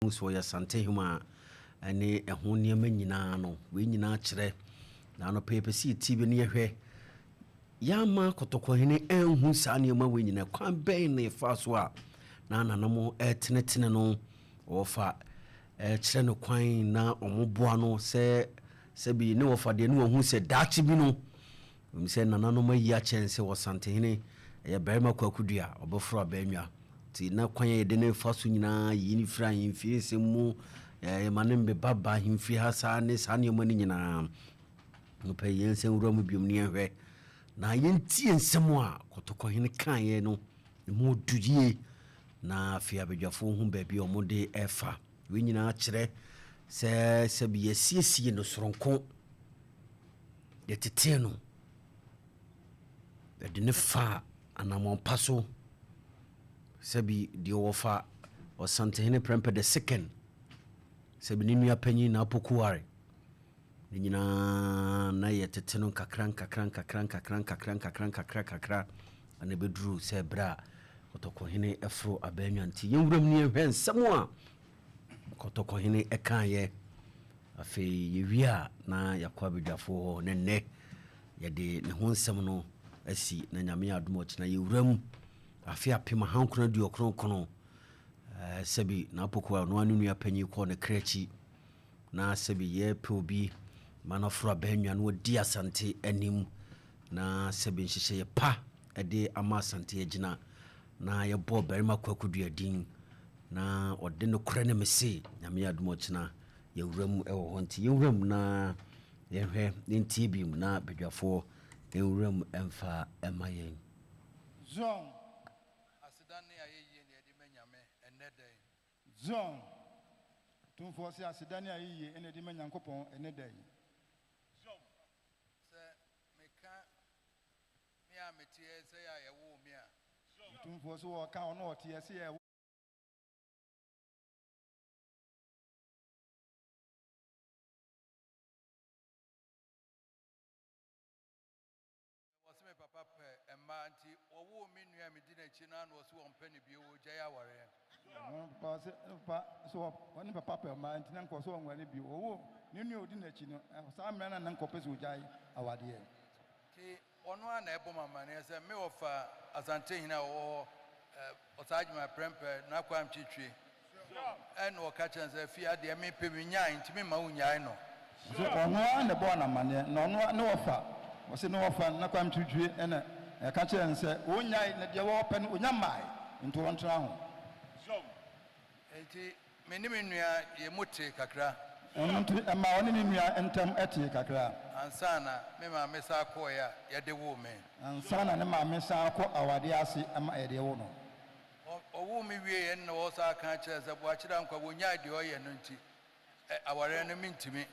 Hu sɛ ɔyɛ Asantehemaa ne ɛho nneɛma nyinaa no, wei nyinaa kyerɛ. Na anɔpa yɛpɛ sɛ yɛtie bi na yɛhwɛ. Yɛama Kɔtɔkɔhene anhu saa nneɛma wei nyinaa. Kwan bɛn na yɛfaa so a na nananom ɛretenetene no, wɔfa ɛkyerɛ no kwan na wɔboa no sɛ sɛbi ne wɔfa deɛ ne wɔhu sɛ daakye bi no Ɛwom sɛ nananom ayi akyɛn sɛ Ɔsantehene yɛ barima Kwaku Dua, ɔbɛforo abannwa nti na kwan a yɛde no fa so nyinaa yiyi no firi ahemfie nsɛm mu, yɛma no mbeba ba ahemfie ha saa ne saa nneɛma no nyinaa. Nopɛ yɛn nsa nwura mu biom ne yɛnhwɛ na yɛntie nsɛm a Kɔtɔkɔhene kaeɛ no, ɛmu ɔdu yie na afei abadwafoɔ hu baabi a wɔde ɛfa. Wei nyinaa kyerɛ sɛ sɛbi yɛasiesie no soronko. Yɛtetee no, yɛde no faa anammɔn pa so sɛbi deɛ wɔfa Ɔsantehene Prempeh the Second, sɛbi ne nua panyin na Opokuware. Ne nyinaa na yɛtete no nkakra nkakra nkakra nkakra nkakra nkakra nkakra kakra na ɛbɛduru sɛ berɛ a Kɔtɔkɔhene foro abannwa nti yɛnwuram ne yɛnhwɛ nsɛm a Kɔtɔkɔhene kaeɛ. Afei yɛwie a na yɛakɔ abadwafoɔ hɔ na nnɛ yɛde ne ho nsɛm no asi na Nyame yɛ adom ɔkyena yɛwura mu afe 1999 sɛbi n'apoko a ɔno ara ne nua panyin kɔɔ ne kra akyi na sɛbi yɛpɛ obi ma no aforo abannwa na wadi Asante anim na sɛbi nhyehyɛeɛ pa de ama Asante agyina na yɛbɔɔ barima Kwaku Dua din na ɔde nokorɛ ne mese Nyame yɛ adom ɔkyena yɛwura mu wɔ hɔ nti yɛnwura mu na yɛnhwɛ yɛntie bi mu na badwafoɔ nwura mu mfa mma yɛn. Zion. Aseda ne ayɛyie na yɛde ma Nyame ɛnnɛ da yi. Zion. Tumfoɔ se aseda ne ayɛyie na yɛde ma Nyankopɔn ɛnnɛ da yi. Zion. Sɛ meka me a meteɛ sɛ yɛ a yɛwoo me a. Zion. Tumfoɔ se wɔka ɔno ɔteɛ se yɛ. Wɔse me papa pɛ mmaa nti wɔwoo me nua a medi n'akyi no ara na wɔse wɔmpɛ no bio wɔgyae awareɛ. Ɔno papa ɔse ne papa so ɔne papa pɛ mmaa nti na nka ɔse ɔnware bio wɔwoo ne nua a ɔdi n'akyi no saa mmerɛ no na nka ɔpɛ sɛ ɔgyae awadeɛ. Nti Ɔno ara na ɛbɔ me amanneɛ sɛ me wɔfa Asantehene a ɔwɔ hɔ, Ɔsagyima Prempeh N'Akwaa Mtwitwi, ɛna ɔka kyerɛɛ no sɛ, Afie adeɛ mepɛ mennyae nti memma wonnyae no. Ɔse ɔno ara na ɛbɔɔ no amanneɛ, na ɔno ara ne wɔfa, ɔse ne wɔfa N'Akwaa Mtwitwi na ɛka kyerɛɛ no sɛ ɔnnyae, na deɛ ɔpɛ no ɔnya mmae nti ɔntena ho. Enti me ne me nua yɛn mu tee kakra. Ɛno nti, ɛmaa ɔne ne nua ntam tee kakra. Ansa na me maame san kɔeɛ a yɛde woo me. Ansa na ne maame san rekɔ awadeɛ ase ma yɛde wo no. Ɔwoo me wieeɛ no na wɔsan ka kyerɛɛ sɛ Boakye Dankwa wɔnnyae deɛ ɔyɛ no nti awareɛ no mentumi.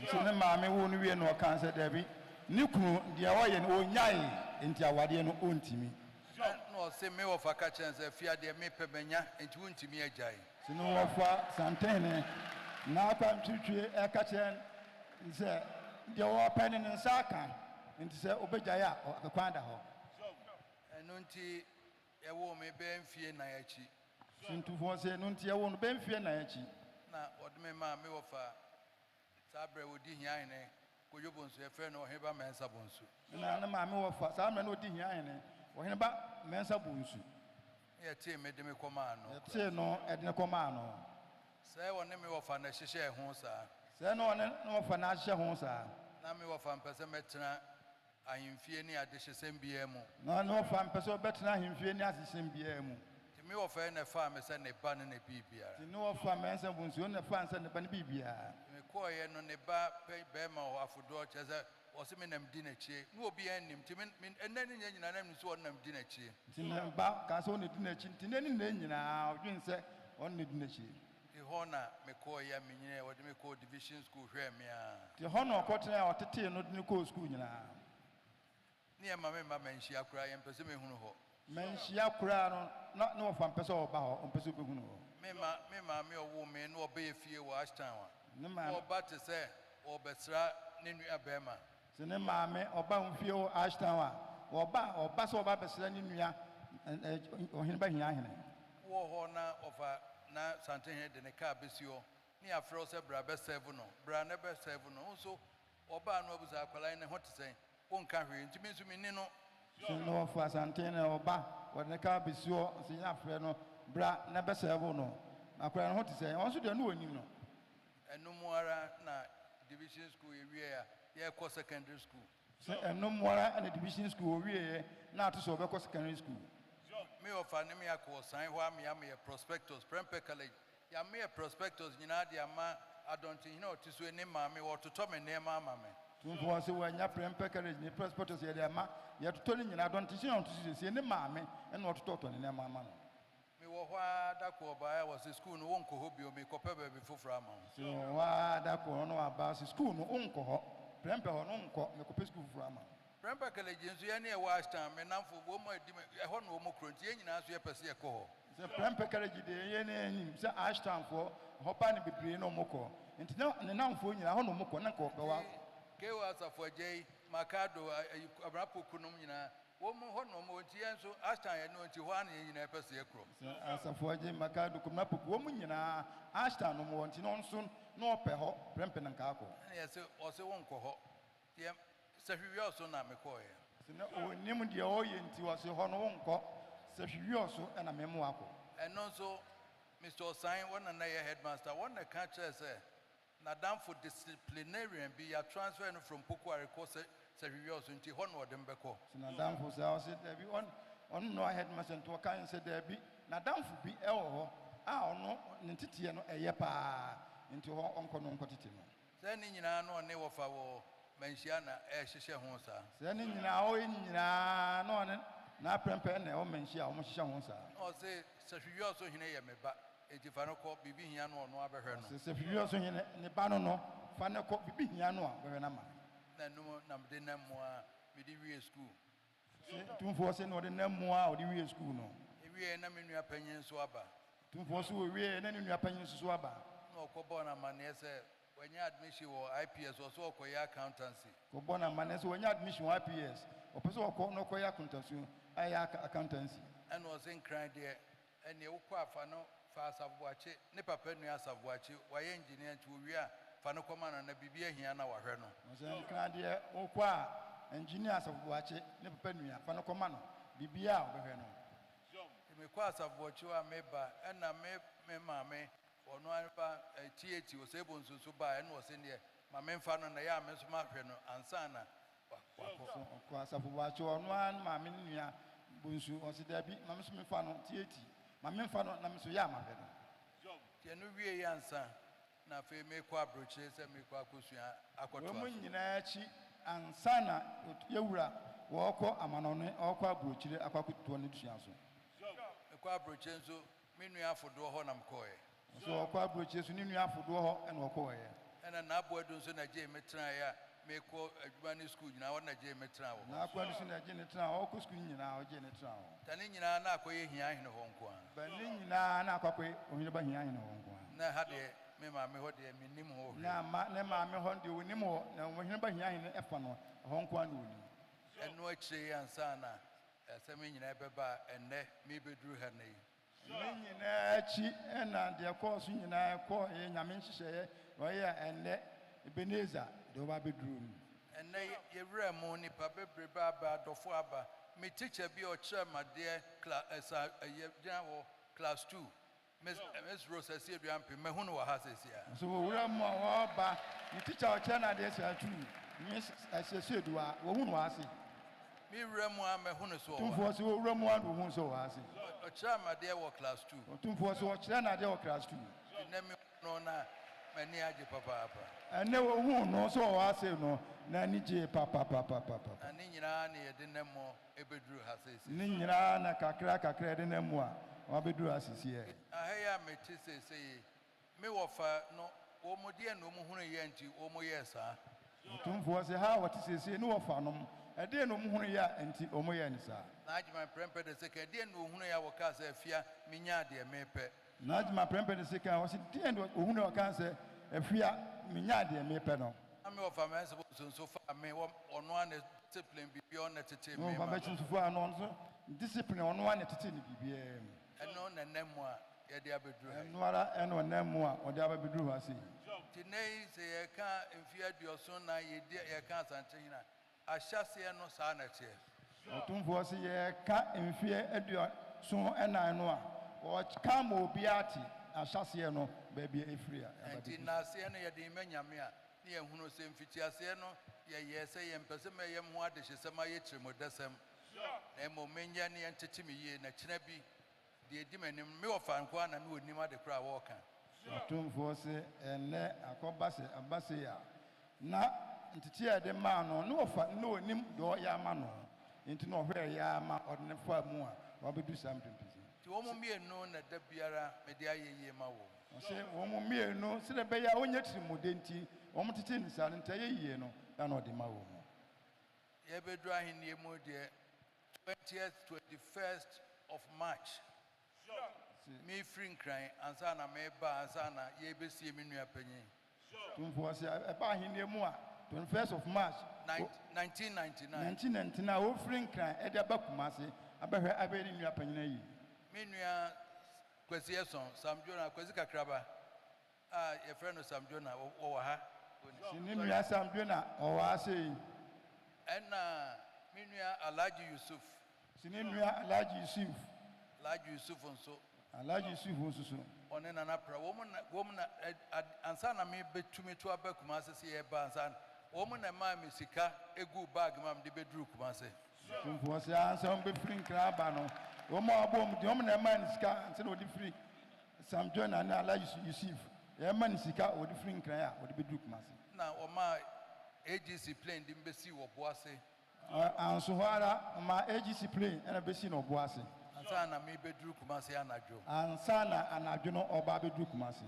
Nso ne maame woo no wieeɛ no ɔkaa sɛ dabi, ne kunu deɛ ɔyɛ no ɔnnyae nti awadeɛ no ɔntumi. Ɛnna ɔse, Me wɔfa ka kyerɛɛ no sɛ, Afie adeɛ mepɛ manya, enti wontumi agyae. Se ne wɔfa Santehene N'Akwantwitwie ka kyerɛ no sɛ deɛ ɔpɛ no ne nsa aka, enti sɛ ɔbɛgyae a, kwan da hɔ. Ɛno nti yɛwoo me bɛyɛ mfie nnan akyi. Sintufoɔ se, Ɛno nti yɛwoo no bɛyɛ mfie nnan akyi. Na wɔde me maa me wɔfa Saa berɛ ɔdi hia hene Kojo Bonsu, yɛfrɛ no Ɔheneba Mensah Bonsu. Na ne maame wɔfa, saa mmerɛ no ɔdi hia hene Ɔheneba Mensah Bonsu. Ne yɛtee me de me kɔmaa no. Yɛtee no de no kɔmaa no. Sɛɛ ɔne me wɔfa na ɛhyehyɛɛ ho saa. Sɛɛ na ɔne ne wɔfa na ahyehyɛ ho saa. Na me wɔfa mpɛ sɛ mɛtena ahemfie ne adehyesɛm biara mu. Na ne wɔfa mpɛ sɛ ɔbɛtena ahemfie ne adehyesɛm biara mu. Nti me wɔfa yi na ɛfaa me sɛ ne ba ne ne biribiara. Nti ne wɔfa Mensah Bonsu na ɛfaa no sɛ ne ba ne biribiara. Nti me kɔeɛ no ne ba pɛ barima wɔ afodoɔ kyerɛ sɛ ɔse me na medi n'akyie na obiara nnim nti me me ɛnnɛ ne nnɛ nyinaa na menim sɛ ɔno na medi n'akyie. Nti ne ba kaa sɛ ɔno na ɛdi n'akyi nti nnɛ ne nnɛ nyinaa ɔdwene sɛ ɔno na ɛdi n'akyi. Nti hɔ na me kɔeɛ a menyiniiɛ wɔde me kɔɔ division school hwɛɛ me ara. Nti hɔ na ɔkɔtenaeɛ a ɔtetee no de no kɔɔ sukuu nyinaa. Ne yɛmma me mma manhyia koraa, yɛmpɛ sɛ mɛhunu hɔ. Manhyia koraa no, na ne wɔfa mpɛ sɛ ɔba hɔ, ɔmpɛ sɛ ɔbɛhunu hɔ. Me ma, me maame a ɔwoo me no ɔbɛyɛ fie wɔ Ashtown a, Ne na maame. ɔba te sɛ ɔrebɛsra ne nua barima. Sɛ ne maame ɔba ho fie wɔ Ashtown a, ɔba a, ɔba sɛ ɔba abɛsra ne nua, ɛ, ɛ, Ɔheneba Hiahene. Wɔ hɔ na ɔfa. na Santehene de ne kaa bɛsi hɔ ne yɛafrɛ wo sɛ bra bɛserve no, bra na bɛserve no. Wo nso ɔbaa no abusa akwadaa yi ne ho te sɛn, wonka hwee, nti me nso menni no. Sɛ na wɔfa Asantehene ɔba, wɔde ne kaa bɛsi hɔ sɛ yɛafrɛ no bra na bɛserve no, na akwadaa no ho te sɛn, ɔno nso deɛ no wɔnim no. Ɛno mu ara na division school yɛwie a yɛrekɔ secondary school. Sɛ ɛno mu ara na division school wɔwieɛ na ato sɛ wɔbɛkɔ secondary school. Me ɔfa ne me akɔ ɔsan hɔ amea meyɛ prospectus Prempeh College, yɛameyɛ prospectus nyinaa de ama Adɔntehene a ɔte so ne maame, wɔtotɔ me nneɛma ama me. Tumfoɔ sɛ wɔanya Prempeh College ne prospectus yɛde ama, yɛtotɔ no nyinaa. Adɔntehene a ɔte so siesie ne maame ɛna ɔtotɔtɔ ne nneɛma ama no. Mewɔ hɔ a da ko ɔbaeɛ a wɔsɛ school no wonkɔ hɔ bio, mekɔpɛ baabi foforɔ ama wo. Sɛ wɔ hɔ a da ko no aba sɛ school no wonkɔ hɔ, Prempeh hɔ no wonkɔ, mekɔpɛ school foforɔ ama wo. Prempeh College nso yɛne ɛwɔ Ashtown, me namfo wɔn mu adi ɛhɔ na wɔn kuro, nti yɛn nyinaa nso yɛpɛ sɛ yɛkɔ hɔ. Sɛ Prempeh College deɛ yɛn anim sɛ Ashtownfoɔ hɔ ba ne bebree na wɔn kɔ, nti na ne namfoɔ nyinaa hɔ na wɔn kɔ na nkɔ bɛwɔ. Keo Asafo Agya yi, Makado, Abrapoku nom nyinaa wɔn mu hɔ na wɔn, nti yɛn nso Ashtown yɛn no, nti hɔ ara na yɛn nyinaa yɛpɛ sɛ yɛkorɔ. Sɛ Asafo Agya Makado Kɔmnapoku wɔn mu nyinaa Ashtown nom wɔ, nti na ɔno nso na ɔpɛ hɔ Prempeh na nka akɔ. Ɛna yɛsɛ ɔsɛ wɔnkɔ hɔ deɛ sɛ hwehwɛ ɔso na mekɔɔyɛ. Sɛ na ɔnim deɛ ɔyɛ nti ɔsɛ hɔ no wonkɔ, sɛ hwehwɛ ɔso ɛna mɛmo akɔ. Ɛno nso Mr. Ɔsan wɔn na na yɛ headmaster, wɔn na ka kyerɛ sɛ n'adamfo disciplinarian bi yɛ transfer no from Pokuare kɔ sɛ hwehwɛ ɔso, nti hɔ na ɔde m bɛkɔ. Sɛ n'adamfo sɛ ɔsɛ daabi, ɔno na headmaster, nti ɔka sɛ daabi, n'adamfo bi ɛwɔ hɔ a ɔno ne nteteɛ no ɛyɛ paa, nti hɔ ɔnkɔ no nkɔ tete no. Sɛ ne nyinaa no ɔne wɔfa wɔ manhyia na ɛhyehyɛ ho saa. Sɛ ne nyinaa ɔyɛ ne nyinaa na ɔne n'aprɛmpɛ na ɛwɔ manhyia a wɔhyehyɛ ho saa. Na ɔse sɛ hwehwɛ ɔso hene yɛ me ba, enti fa no kɔ, biribi hia no ɔno abɛhwɛ no. Sɛ hwehwɛ ɔso hene ne ba no fa no kɔ, biribi hia no a bɛhwɛ no ama. Na ɛnum na mede nam mu a mede wie school. Sɛ tumfoɔ sɛ na ɔde nam mu a ɔde wie school no. Ewie na me nua panyin nso aba. Tumfoɔ so wɔwie na ne nua panyin nso so aba. Na ɔkɔbɔɔ no amanneɛ sɛ wanya admission wɔ IPS, ɔso ɔkɔyɛ accountancy. Kɔbɔ no amanneɛ sɛ wanya admission wɔ IPS, ɔpɛ sɛ ɔkɔ na ɔkɔyɛ accountancy, ayɛ accountancy. Ɛna ɔse Nkran deɛ ɛneɛ wokɔ afa no fa Asafoboakye, ne papa nua Asafoboakye wayɛ engineer, nti wɔwie a fa no kɔma no na biribi ahia na wahwɛ no. Sɛ Nkran deɛ wokɔ a engineer Asafoboakye ne papa nua, fa no kɔma no, biribiara a ɔbɛhwɛ no. Mekɔ Asafoboakye hɔ a meba ɛna me maame ɔno ara tieti ɔsɛ ebo nso so baa, ɛna ɔsɛ neɛ ma memfa no na yɛ a me nso mahwɛ no ansa na wakɔ. Ɔkɔ Asafoboakye ɔno ara ne maame ne nua Bonsu, ɔsɛ daabi, ma me nso memfa no tieti, ma memfa no na me nso yɛ a mahwɛ no. Nti ɛno wie yɛ ansa na afei mekɔ aburokyire sɛ mekɔ akɔsua akɔtoa Wɔn mu so. nyinaa akyi ansa na yɛwura wɔrekɔ amanɔne, ɔrekɔ aburokyire akɔ akɔtoa ne dusua so. Mekɔ aburokyire nso me nua afodoɔ hɔ na mekɔɔɛ. Nso ɔkɔ aburokyire so ne nua afodoɔ hɔ ɛna ɔkɔɔɛ. Ɛna n'aboadu nso na gyee me tenaeɛ a mekɔ adwuma ne sukuu nyinaa, ɔno na gyee me tena wɔ hɔ. N'aboadu so na gye ne tena hɔ, ɔkɔ sukuu nyinaa ɔgye ne tena hɔ. Ta ne nyinaa na akɔyɛ hia ahene hɔ nko ara. Bɛ ne nyinaa na akɔkɔ ohene ba hia ahene hɔ nko ara. Na ha deɛ me maame hɔ deɛ mennim hɔ hwee. Na ma ne maame hɔ deɛ onim hɔ, na ohene ba hia ahene ɛfa no ɛhɔ nko ara na onim. Ɛno akyire yi ansa na asɛm yi nyinaa bɛba a ɛnnɛ mebɛduru ha nnɛ yi. Ne nyinaa akyi ɛna deɛ kɔɔ so nyinaa kɔɔ yɛ Nyame nhyehyɛeɛ ɔyɛ a ɛnnɛ Ebenezer deɛ ɔba abɛduru no. Ɛnnɛ yɛwura mu nipa bebrebe aba, adɔfo aba. Me teacher bi a ɔkyerɛ me adeɛ ɛsa ɛyɛ gyina hɔ class 2, Miss Rose Asieduampe, mahu no wɔ ha seesie a. So wɔwura mu a wɔba ne teacher a ɔkyerɛ no adeɛ sɛ atu Miss Asieduaa, wɔhu no wɔ ase. Me wura mu a mahu no so wɔ hɔ. Ɔtumfoɔ sɛ wɔwura mu a na wɔhu sɛ wɔ ase. Ɔkyerɛ me adeɛ wɔ class 2. Ɔtumfoɔ sɛ ɔkyerɛ no adeɛ wɔ class 2. Nnɛ me no na m'ani agye papaapa. Ɛnɛ wɔhu no sɛ ɔwɔ ase no n'ani gye papapapapapa. Na ne nyinaa ne yɛde nam mu ɛbɛduru ha seesie. Ne nyinaa na kakra kakra yɛde nam mu a wabɛduru asesiɛ. Aha yi a mete seesei yi, me wɔfa no wɔn mu deɛ na wɔn hunu yɛ nti wɔn yɛɛ saa. Ɔtumfoɔ sɛ ha a wɔte seesei ne wɔfa nom, ɛdeɛ na ɔmu hunu yɛ a nti ɔmu yɛ ne saa. Na Agyeman Prɛmpɛ de sɛ ka deɛ na ɔhunu yɛ a wɔkaa sɛ afia menya deɛ mepɛ. Na Agyeman Prɛmpɛ de sɛ ka ɔsɛ deɛ na ɔhunu yɛ ɔkaa sɛ afia menya deɛ mepɛ no. Na me wɔfa mɛnsa bɔ nso fa me wɔ ɔno a ne discipline biribi ɔno na tete na me ɔfa ma. bɛkyi nso fa no, ɔno nso discipline ɔno a ne tete ne biribiara mu. Ɛno na nam mu a yɛde abɛduru ha yi. Ɛno ara ɛna ɔnam mu a ɔde aba bɛduru hɔ ase yi. Nti nnɛ yi sɛ yɛka mfeɛ 74 yɛdi yɛka Asantehene a, ahyɛaseɛ no saa na ɛteɛ. Ɔtumfoɔ sɛ yɛka mfeɛ 74 no a, ɔka ma obiara te ahyɛaseɛ no baabi a ɛfiri a ɛba Nti bɛduru. nnaaseɛ no yɛde ma Nyame a, ne yɛhunu sɛ mfitiaseɛ no yɛyɛɛ sɛ yɛmpɛ sɛ mɛyɛ me ho adehyesɛm ayɛ tirimɔdɛsɛm, na mmom menyɛ ne yɛntete me yie na kyena bi deɛ ɛdi m'anim me wɔfa nko ara na ne ɔnim ade koraa a wɔreka. Ɔtumfoɔ sɛ ɛnnɛ akɔba sɛ aba sei a, na ntete a yɛde maa no ne wɔfa ne ɔnim deɛ ɔyɛ ama no, nti na ɔhwɛɛ yɛ ama ɔde ne faa mu a wabɛdu saa mpempem. Nti wɔn mmienu na da biara mede ayɛ yie ma wɔn. Ɔsɛ wɔn mu mmienu sɛdeɛ ɛbɛyɛ a wɔnyɛ tirimɔde nti wɔn tete ne saa no nti ɛyɛ yie no na ɔde ma wɔn mu. Yɛbɛduru ahennie mu deɛ 20th 21st of March, mefiri Nkran ansa na meba, ansa na yɛbɛsie me nua panyin. Tumfoɔ sɛ ɛba ahennie mu a, 21st of March 1999. 1999 a wɔfiri Nkran ɛde aba Kumase abɛhwɛ abɛyɛ ne nua panyin ayi. Me nua Kwasi Ɛsɔn Sam Jonah, Kwasi Kakraba a yɛfrɛ no Sam Jonah, wɔwɔ ha. Si ne nua Sam Jonah ɔwɔ ase yi. Ɛna me nua Alhaji Yusuf. Si ne nua Alhaji Yusuf. Alhaji Yusuf nso. Alhaji Yusuf nso so. Ɔne Nana Pra wɔn na ansa na mebɛtumi to aba Kumase sɛ yɛba, ansa wɔn na ɛmaa me sika egu bag mu a mede bɛduru Kumase. Tumfoɔ sɛ ansa wɔn bɛfiri Nkran aba no, wɔn a wɔabɔ wɔn din, wɔn na ɛmaa ne sika ansa na wɔde firi Sam Jonah ne Alhaji Yusuf yɛma ne sika wɔde firi Nkran a wɔde bɛduru Kumase. Na wɔmaa AGC plane de mbɛsi wɔ Boase. Anso hɔ ara ɔmaa AGC plane ɛna bɛsi no Ɔboase. Ansa na mebɛduru Kumase anadwo. Ansa na anadwo no ɔba abɛduru Kumase.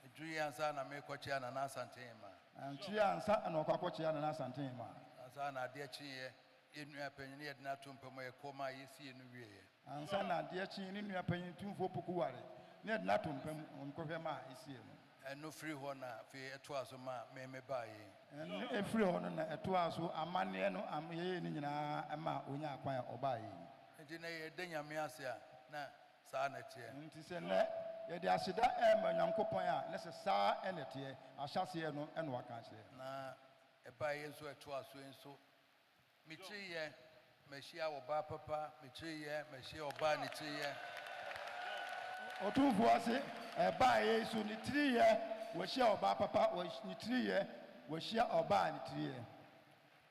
Ɛduru yi ansa na mekɔkyea Nana Asantehene. Ankyere ansa na ɔkɔ akɔkyea Nana Asantehene. Ansa na adeɛ kyeeɛ, yɛn nua panyin yɛde no ato mpa mu a yɛkɔ ma yɛsie no wieɛ. Ansa na adeɛ kyee ne nua panyin Tumfoɔ Poku Ware ne yɛde no ato mpa mu ɔnkɔhwɛ ma ɛsie no. Ɛno firi hɔ na afei ɛtoa so ma me me baa yi. Ɛno ɛfiri hɔ no na ɛtoa so amanneɛ no yɛyɛ ne nyinaa ma ɔnya kwan a ɔbaa yi. Nti na yɛda Nyame ase a na saa na ɛteɛ. Nti sɛ nnɛ yɛde aseda ɛma Nyankopɔn a, ne sɛ saa ɛna ɛteɛ ahyɛseɛ no ɛna waka akyerɛ. Na ɛbaa yi nso ɛtoa so yi nso mekyiri yɛ mahyia ɔbaa papa, mekyiri yɛ mahyia ɔbaa ne tiri yɛ. Ɔtumfoɔ se ɛbaa yi so ne tiri yɛ wɔahyia ɔbaa papa, ne tiri yɛ wɔahyia ɔbaa ne tiri yɛ.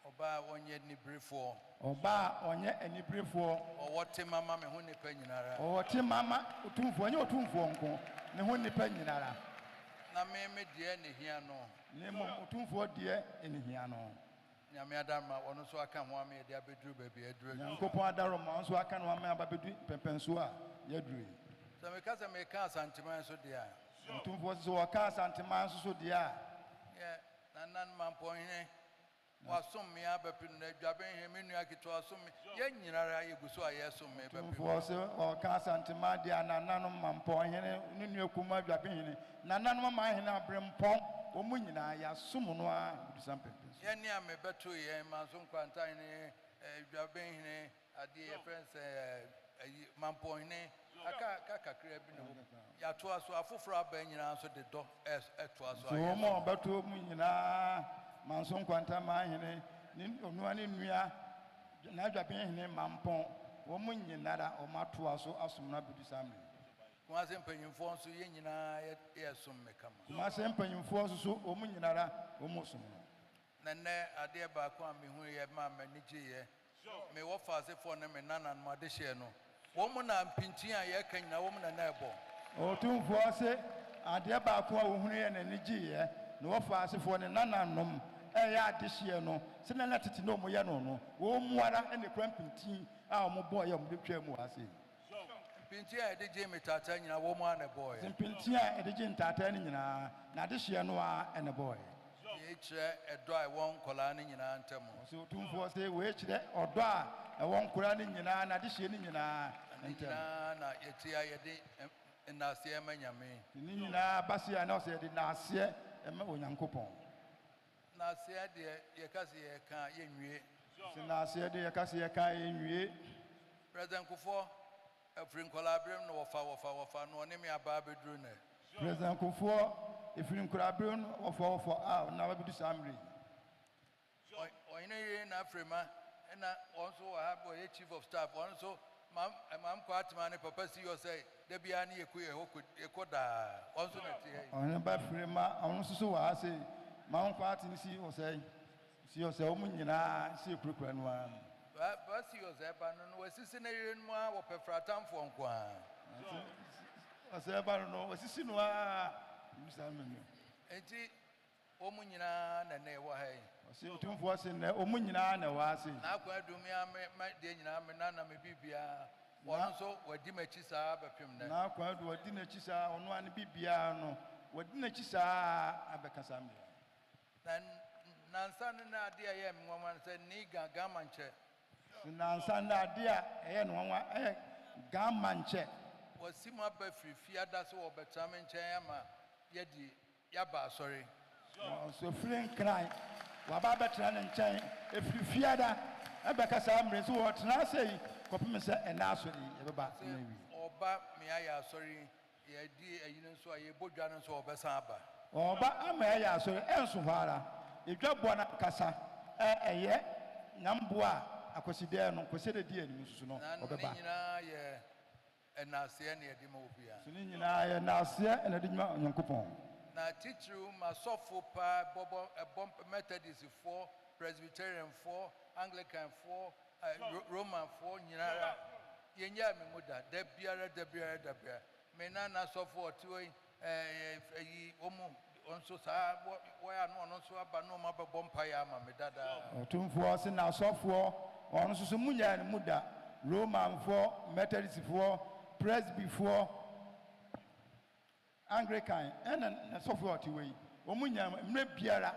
Ɔbaa ɔnyɛ niberefoɔ. Ɔbaa ɔnyɛ aniberefoɔ. Ɔwɔ te mama me ho nipa nyinara. Ɔwɔ te mama Otumfoɔ, ɛnyɛ Otumfoɔ nko, ne ho nipa nyinara. Na me me deɛ ne hia no. Ne mmom Otumfoɔ deɛ ne hia no. Nyame adaroma ɔno nso aka ho ama yɛde abɛduru baabi a aduru. Nyankopɔn adaroma nso aka no ama aba bɛdu pɛmpɛnsoɔ a yɛaduru yi. Sɛ meka sɛ meka Asanteman so deɛ a, Otumfoɔ sɛ wɔka Asanteman nso so deɛ a, yɛ Nanan Mampɔnhene wasom me abɛpem na Adwabenhene me nua ketewa wasom me, yɛn nyinara yɛgu so a yɛsom me bɛpem. Otumfoɔ sɛ ɔka Asanteman deɛ a, nananom Mampɔnhene ne nua kuma Adwabenhene, nananom amanhene aberempɔn, wɔn mu nyinaa yɛasom no ara bɛdu saa mpɛmpɛnsoɔ. Yɛn ne a mebɛto yɛn Manso Nkwantahene, Dwabenhene, adeɛ yɛfrɛ no sɛ ayi Mampɔnhene, aka aka kakra bi na wɔ yɛatoa so, afoforɔ aba nyinaa nso de dɔ ɛtoa so Nti wɔn a wɔbɛto mu nyinaa, Manso Nkwantamanhene ne onua ne nua n'Adwabenhene Mampɔn, wɔn mu nyinara wɔn atoa so asom no abɛdu saa mmerɛ yi. Kumase mpanyinfoɔ nso yɛn nyinaa yɛsom me kama. Kumase mpanyinfoɔ nso so wɔn nyinara wɔn som no. Na nnɛ adeɛ baako a mehu yɛ maa m'ani gyeeɛ, me wɔfa asefoɔ ne me nananom adehyeɛ no, wɔn mu na mpintin a yɛreka nyinaa wɔn mu na na ɛbɔ. Otumfoɔ se adeɛ baako a ohunu yɛ n'ani gyeeɛ, na wɔfa asefoɔ ne nananom ɛyɛ adehyeɛ no sɛdeɛ na tete na wɔn yɛ no no, wɔn mu ara na ekura mpintin a wɔn bɔɔ yɛ wɔn de twaa mu wɔ ase yi. Mpintin a yɛde gye me taataa nyinaa wɔn mu ara na ɛbɔɔyɛ. Mpintin a yɛde gye ntaataa no nyinaa, na adehyeɛ no ara na ɛbɔɔyɛ. Yei kyerɛ ɛdɔ a ɛwɔ nkɔlaa no nyinaa ntam. Ɔsɛ Otumfoɔ sɛ wei kyerɛ ɔdɔ a ɛwɔ nkɔlaa no nyinaa na adehyeɛ no nyinaa Ne ntam. nyinaa na yɛte a yɛde nnaaseɛ ma Nyame. Ne nyinaa ba se a na ɔsɛ yɛde nnaaseɛ ma Onyankopɔn. Nnaaseɛ deɛ yɛka sɛ yɛka a yɛnwie. Sɛ nnaaseɛ deɛ yɛka sɛ yɛka a yɛnwie. President Kufuor, Ɛfiri nkwadaa-berem na wɔfa wɔfa wɔfa na ɔne me aba abɛduru nnɛ. President Kufuor, ɛfiri nkwadaa-berem no wɔfa wɔfa a ɔne aba abɛdu saa mmerɛ yi. Ɔhene yere na Frema ɛna wɔn nso wɔ ha, wɔyɛ chief of staff. Wɔn nso mam mam kɔ atema ne papa si yɔ sɛ da biara ne yɛkɔ yɛ hɔ yɛkɔ daa. Wɔn nso na ɛte ha yi. Ɔhene ba Frema, ɔno nso so wɔ ha sei. Mam kɔ atene si wɔ sɛ si yɔ sɛ wɔn nyinaa si kurakura no ara. Ba si yɔ sɛ ba no no wasisi ne yere no mu a wɔpɛ fratamfoɔ nko ara. Ɔsɛ ba no no wasisi no ara. Nti wɔn nyinaa na ɛnɛ ɛwɔ ha yi. Ɔsɛ Otumfoɔ se nnɛ wɔn nyinaa na ɛwɔ ha sei. N'akwan adum yi a me me deɛ nyinaa me nana me biribiara. Wɔn nso wɔadi m'akyi saa bɛpem nnɛ. N'akwan adu wɔadi n'akyi saa, ɔno ara ne biribiara no wɔadi n'akyi saa abɛka saa mmerɛ yi. Na nansa no na adeɛ a ɛyɛ me nwanwa no sɛ ne ga gama nkyɛ. Nansa no adeɛ a ɛyɛ no nwanwa ɛyɛ gama nkyɛ. Wɔsi mu aba firi fiada sɛ wɔbɛtena me nkyɛn ama yɛdi yɛaba asɔre. Ɔsɛ firi Nkran waba abɛtena ne nkyɛn efiri fiada ɛbɛka saa mmerɛ nso wɔtena ase yi kɔpem sɛ ɛna asɔre yi yɛbɛba Sɛ na awie. ɔba me ayɛ asɔre yi yɛdi ayi no nso a yɛbɔ dwa no nso ɔbɛsan aba. Ɔba ama ɛyɛ asɔre ɛnso hɔ ara edwa bɔ no ankasa ɛyɛ nyamboa a akwasidɛɛ no kwasiada di anim nso so no Na ne ɔbɛba. nyinaa yɛ ɛnaaseɛ ne yɛde ma obiara. So ne nyinaa yɛ naaseɛ ɛna de ma Onyankopɔn. Na titiriw masɔfo paa bɔbɔ ɛbɔ Methodistfoɔ, Presbyterianfoɔ, Anglicanfoɔ, Romanfoɔ nyinara yɛnyaa me mu da da biara da biara da biara. Me nana sɔfo ɔte hɔ yi ɛyi wɔn mu wɔn nso saa wɔyɛ ano ɔno nso aba na wɔn abɛbɔ mpaeɛ ama me dadaa. Ɔtumfoɔ se n'asɔfoɔ ɔno nso so munyaa ne mu da, Romanfoɔ, Methodistfoɔ, Presbyfoɔ, Anglican ɛna n'asɔfoɔ a ɔte hɔ yi wɔn mu nyaa mmerɛ biara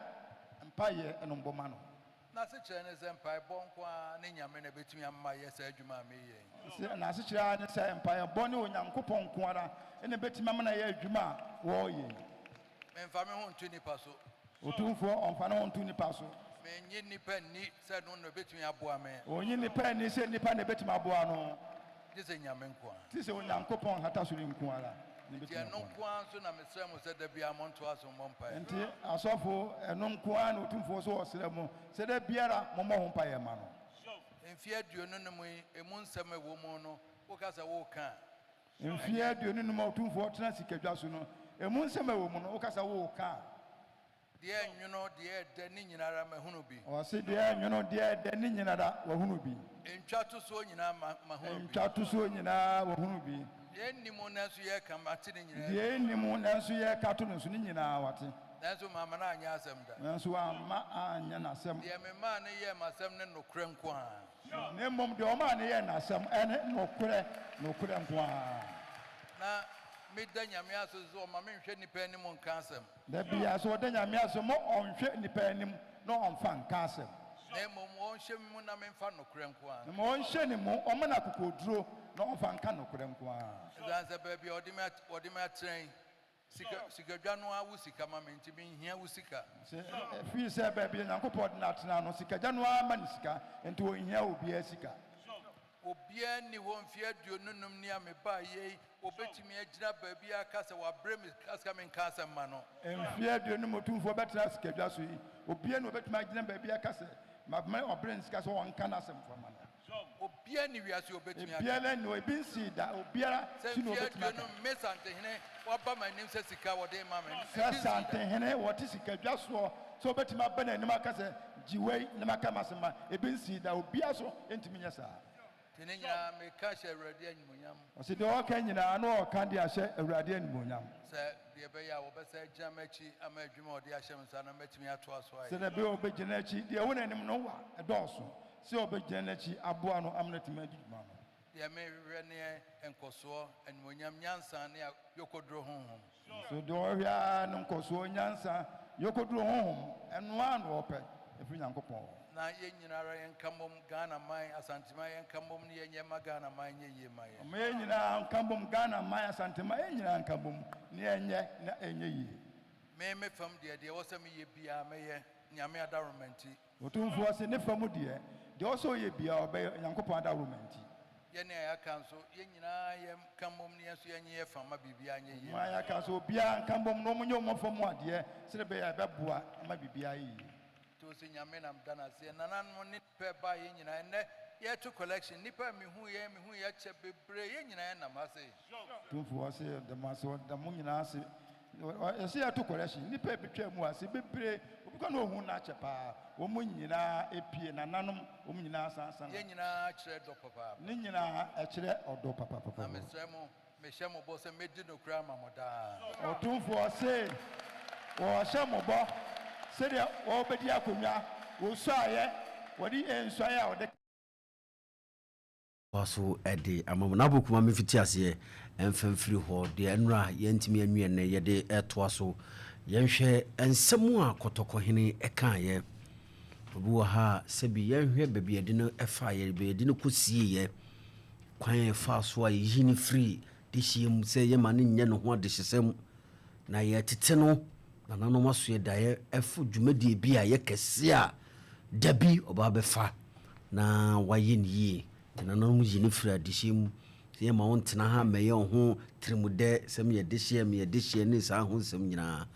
mpaeɛ ɛna ɔmbɔ ma no. N'asekyerɛ ne sɛ mpaebɔ nko ara ne Nyame na ɛbɛtumi ama yɛ saa adwuma a meyɛ yi. Sɛ n'asekyerɛ ara ne sɛ mpaebɔ ne Onyankopɔn nko ara ɛna ɛbɛtumi ama no ayɛ adwuma a wɔreyɛ yi. Memfa me ho nto nipa so. Otumfoɔ ɔmfa ne ho nto nipa so. Menye nipa nni sɛ no na ɛbɛtumi aboa me. Ɔnyi nipa nni sɛ nipa na ɛbɛtumi aboa no. Gye sɛ Nyame nko ara. Gye sɛ Onyankopɔn hata soro nko ara na Nti ɛbɛtumi ɛno aboa no. nko ara nso na mesrɛ mo sɛ da biara montoa so mmɔ mpaeɛ. Nti asɔfo ɛno nko ara na Otumfoɔ so ɔsrɛ mo sɛ da biara mommɔ ho mpaeɛ ma no. Mfeɛ 25 yi emu nsɛm a ɛwɔ mu no woka sɛ woka a. Mfeɛ 25 a Otumfoɔ tena sikadwa so no emu nsɛm a ɛwɔ mu no woka sɛ woka a. Deɛ ɛnwono deɛ ɛdɛ ne nyinara mahunu bi. Ɔse deɛ ɛnwono deɛ ɛdɛ ne nyinara wahunu bi. Ntwa tosoɔ nyinaa mahunu bi. Ntwa tosoɔ nyinaa wahunu bi. Deɛ ɛnni mu nanso yɛka mate ne nyinaa bi. Deɛ ɛnni mu nanso yɛka to no nso ne nyinaa wate. Nanso mamma no anyɛ asɛm da. Nanso wamma anyɛ n'asɛm. Deɛ memaa no yɛɛ m'asɛm ne nokorɛ nko ara. Na mmom deɛ ɔmaa no yɛɛ n'asɛm ɛne nokorɛ nokorɛ nko ara. Na meda Nyame ase sɛ ɔma menhwɛ nnipa anim nka asɛm. Da biara sɛ ɔda Nyame ase ma ɔnhwɛ nnipa anim na ɔmfa nka asɛm. Na mmom ɔnhyɛ me mu na memfa nokorɛ nko ara. Na mmom ɔnhyɛ ne mu, ɔmma no akokoɔduro na ɔmfa nka nokorɛ nko ara. Ɛsiane sɛ baabi a ɔde me atena yi, sikadwa no ara wo sika ma me nti menhia wo sika. Sɛ ɛfiri sɛ baabi a Nyankopɔn de no atena no, sikagya no ara ma no sika, nti ɔnhia obiara sika. Obiara nni hɔ mfeɛ 25 ni a mebaa yei, wɔbɛtumi agyina baabi aka sɛ wabrɛ me sika menka asɛm ma no. Mfeɛ 25 Otumfoɔ bɛtena sikadwa so yi, obiara ni wɔbɛtumi agyina baabi aka sɛ mabɛma ɔbrɛ ne sika sɛ ɔnka n'asɛm fa ma no. Obiara ni wiase obɛtumi aka. Obiara ni hɔ, ebi nsii da, obiara Sɛ si na mfeɛ obɛtumi aka. 25 me Santehene waba m'anim sɛ sika wɔde ma me. Sɛ Santehene wɔte sikadwa soɔ sɛ obɛtumi aba n'anim aka sɛ gye wei na maka m'asɛm ma, ebi nsii da, obiara so ntumi nyɛ saa. Nti ne nyinaa meka hyɛ Awurade animuonyam. Ɔse deɛ ɔka nyinaa na ɔka de ahyɛ Awurade animuonyam. Sɛ deɛ ɛbɛyɛ a wɔbɛsa agyina m'akyi ama adwuma a ɔde ahyɛ me nsa na mɛtumi atoa so ayɛ. Sɛ deɛ ɛbɛyɛ a ɔbɛgyina n'akyi, deɛ ɛwɔ n'anim no wa ɛdɔɔso, sɛ ɔbɛgyina n'akyi aboa no ama no atumi adi dwuma no. Deɛ mehwehwɛ ne nkɔsoɔ, animuonyam, nyansa ne yokoduro honhom. So deɛ ɔhwɛ ara ne nkɔsoɔ, nyansa, yokoduro honhom, ɛno ara na ɔpɛ ɛfiri Nyankopɔn hɔ. Na yɛn nyinara yɛnka mmom Ghana man, Asanteman yɛnka mmom ne yɛnyɛ ma Ghana man nyɛ yie ma yɛn. Ɔma yɛn nyinaa nka mmom Ghana man, Asanteman, yɛn nyinaa nka mmom ne yɛnyɛ na ɛnyɛ yie. Me me fam deɛ, deɛ ɛwɔ sɛ meyɛ biara mɛyɛ, Nyame adaworoma nti. Otumfoɔ se ne fa mu deɛ, deɛ ɔwɔ sɛ ɔyɛ biara ɔbɛyɛ, Nyankopɔn adaworoma nti. Yɛne a yɛaka nso, yɛn nyinaa yɛnka mmom na yɛn nso yɛnyɛ yɛn fa mma biribiara nyɛ yie. Wɔn a yɛaka nso, obiara nka mmom na wɔnyɛ wɔn fam adeɛ sɛdeɛ ɛbɛyɛ a ɛbɛboa ama biribiara ayɛ yie. Nti ose Nyame na meda no ase. Nananom ne nnipa ɛbaa yɛn nyinaa ɛnnɛ yɛto collection nnipa a mehu yɛn mehu yɛn kyɛ bebree yɛn nyinaa yɛnam ha sei. Tumfoɔ ɔse ɔda mo ase ɔda mo nyinaa ase yɛse yɛto collection nnipa ɛbɛtwaa mu ase bebree obi kɔ na ohun no akyɛ paa wɔn nyinaa epie nananom wɔn nyinaa san san Yɛn nyinaa kyerɛ dɔ papaapa. Ne nyinaa ɛkyerɛ ɔdɔ Na papapapa. mesrɛ mo Mehyɛ mo bɔ sɛ mɛdi nokorɛ ama mo daa. Ɔtomfoɔ se, Wɔhyɛ mo bɔ sɛdeɛ wɔbɛdi akonnwa, wɔsuaeɛ, wɔde nsuaeɛ a wɔde. Toa so de ama mo. N'abɔ kuma mefiti aseɛ mfa mfiri hɔ deɛ nnora yɛntumi anwie nnɛ yɛde toa so. Yɛnhwɛ nsɛm a Kɔtɔkɔhene kaeɛ. Obi wɔ ha a sɛbi yɛnhwɛ baabi yɛde no faeɛ, baabi yɛde no kɔsieeɛ. Kwan a yɛfaa so a yeyii no firii dehyeɛ mu sɛ yɛmma no nyɛ ne ho adehyesɛm na yɛtete no, nananom asoɛ daeɛ ɛfo dwumadie bi a ɛyɛ kɛseɛ a da bi ɔba bɛfa na wayɛ no yie. Nti nananom yi no firi adehyeɛ mu sɛ yɛmma wo ntena ha mmɛyɛ wo ho tirimudɛ sɛ meyɛ dehyeɛ, meyɛ dehyeɛ ne saa ho nsɛm nyinaa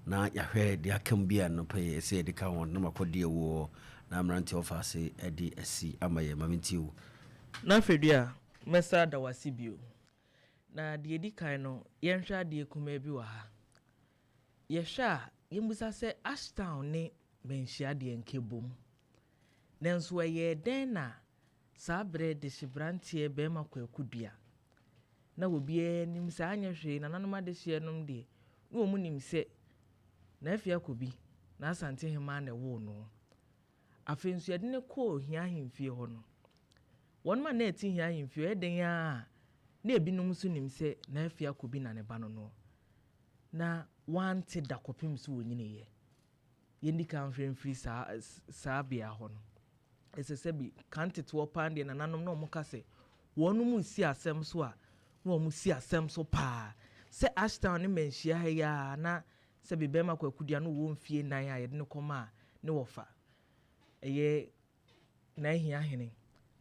na yɛahwɛ deɛ aka mu bi a no pɛ yɛ sɛ yɛde ka ho na makɔdi awuo na mmeranteɛ ɔfa ase de asi ama yɛ ma mentie wo. Na Fredua, mɛsan ada wo ase bio. Na deɛ ɛdi kan no, yɛnhwɛ adeɛ kumaa bi wɔ ha. Yɛhwɛ a, yɛmmisa sɛ Ashtown ne Manhyia deɛ nka ɛbom. Nanso ɛyɛɛ dɛn na saa berɛ dehye-beranteɛ barima Kwaku Dua, na obiara nim sɛ anyɛ hwee nananom adehyeɛ nom deɛ, na wɔn nim sɛ Naafi Akobi, n'Asante hemaa na ɛwoo no. Afei nso yɛde no kɔɔ Ohia ahemfie hɔ no, wɔnom a na ɛte Hia ahemfie hɔ, ɛyɛ den ara a, na ebinom nso nim sɛ Naafi Akobi na ne ba no noɔ. Na wɔante da kɔpem sɛ wɔnyiniiɛ. Yɛnni kan nhwɛ mfiri saa, saa bea hɔ no. Ɛsɛ sɛ bi, kan teteɔ paa deɛ nananom na wɔka sɛ wɔnom resi asɛm so a, na wɔsi asɛm so paa. Sɛ Ashtown ne Manhyia ha yi ara na Sɛ bi bɛrima Kwaku deɛ ano wɔ mfie nan a yɛde no kɔmaa ne wɔfa ɛyɛ N'ahia hene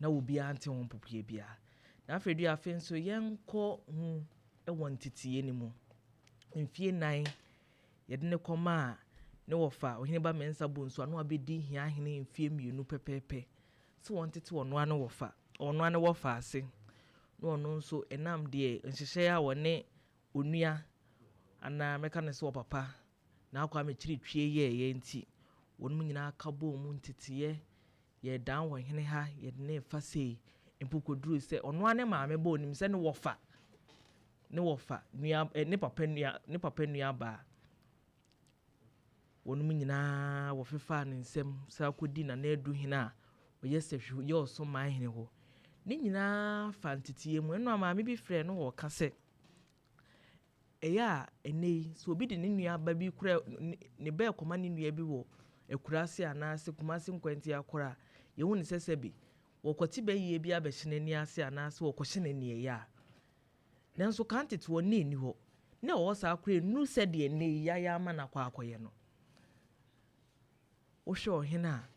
na obiara nte ho mpopoeɛ biara. Na afei deɛ afei nso yɛnkɔ ho wɔ nteteeɛ no mu. Mfie nan yɛde no kɔmaa ne wɔfa Ɔheneba Mensah Bonsu ano abɛdi hia hene mfie mmienu pɛpɛɛpɛ sɛ wɔntete ɔno ara ne wɔfa ɔno ara ne wɔfa ase na ɔno nso ɛnam deɛ nhyehyɛeɛ a wɔne Onua, anaa mɛka no sɛ ɔpapa, Naa Kwame Kyiritwie yɛeɛ nti, wɔnom nyinaa ka bɔɔ mu nteteeɛ, yɛredan wɔ hene ha, yɛde no refa sei, mpo kɔduruu sɛ ɔno ara ne maame ba, ɔnim sɛ ne wɔfa, ne wɔfa nua, eh, ne papa nua, ne papa nua baa. Wɔnom nyinaa wɔfefaa ne nsam saa kɔdi Nana Adu hene a ɔyɛ Sahwi yɛ ɔsom hene hɔ. Ne nyinaa fa nteteeɛ mu. Ɛno a maame bi frɛɛ no ɔɔka sɛ, Ɛyɛ a ɛnnɛ yi, sɛ obi de ne nua ba bi kura ne ba rekɔma ne nua bi wɔ akuraase anaasɛ Kumasi Nkwantia koro a, yɛhu no sɛ sɛbe wɔkɔte bayie bi abɛhyɛ n'ani ase anaasɛ wɔkɔhyɛ no aniɛyɛ a. Nanso kan tete hɔ, na ɛnni hɔ. Na ɛwɔ hɔ saa koraa ɛnnuru sɛdeɛ nnɛ yi yɛayɛ ama no akɔ akɔyɛ no. Wohwɛ ɔhene a,